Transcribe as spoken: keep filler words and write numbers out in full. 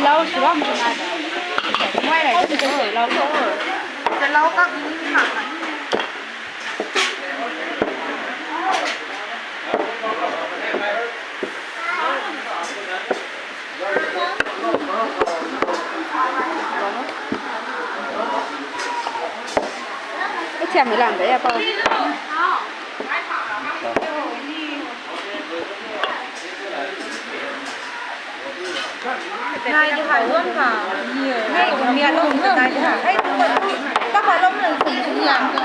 Lau shuram tu na. Mai lai tu lau tu. Lau ka. Itiam lang de ya pa. Nai di hai luan ha. Hei, mian lou di nai di ha. Hei, tu ka, ka hai lou nang sing sing yang tu